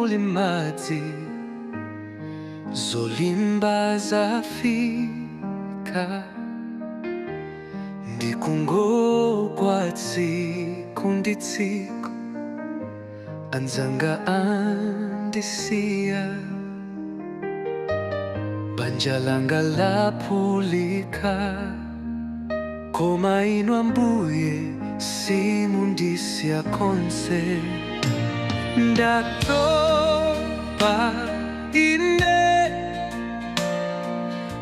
muli madzi. Zolimba zafika, ndikungogwa tsiku ndi tsiku, anzanga andisiya, banja langa laphulika, koma inu Ambuye simundisiya konse. Ndatopa ine,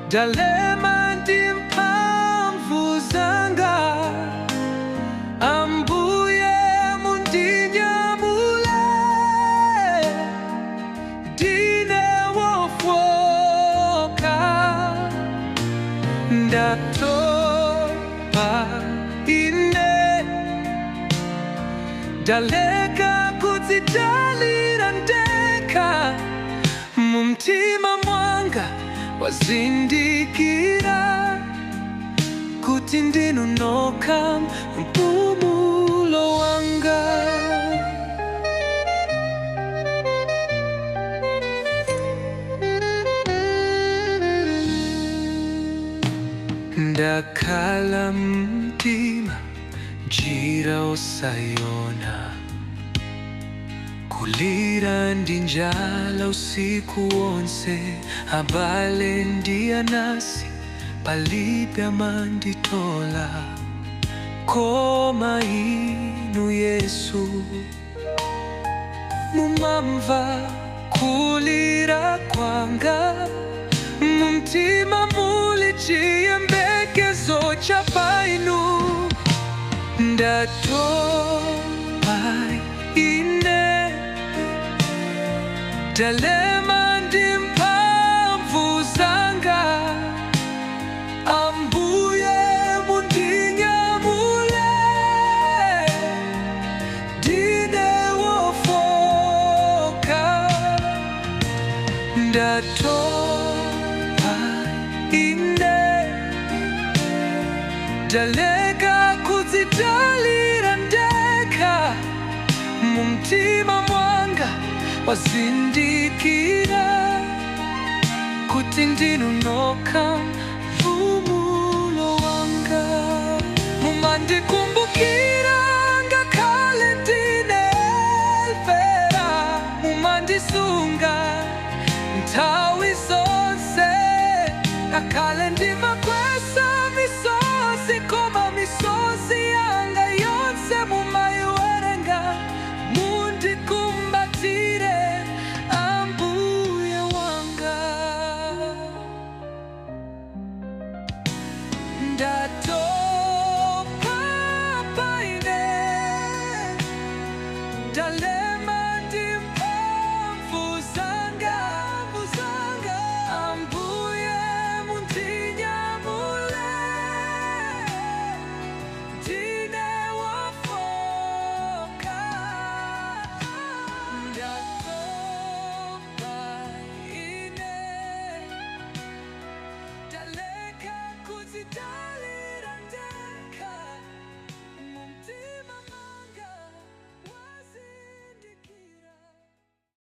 ndalema ndi mphamvu zanga, Ambuye mundinyamule, ndine wofoka. Ndatopa ine, ndaleka kudzidalira ndekha, mumtima mwanga mwazindikira kuti ndinu nokha mpumulo wanga. Ndakhala mumdima, njira osaiona, kulira ndi njala usiku wonse, abale ndi anansi palibe amanditola, koma inu Yesu mumamva kulira kwanga, mumtima muli chiyembekezo cha pa inu. Ndatopa ine, ndalema ndi mphamvu zanga, Ambuye mundinyamule, ndine wofoka. Ndatopa ine, ndaleka kudzidalira ndekha, mumtima mwanga mwazindikira kuti ndinu nokha mpumulo wanga. Mumandikumbukira ngakhale ndine ofera, mumandisunga nthawi zonse ngakhale ndima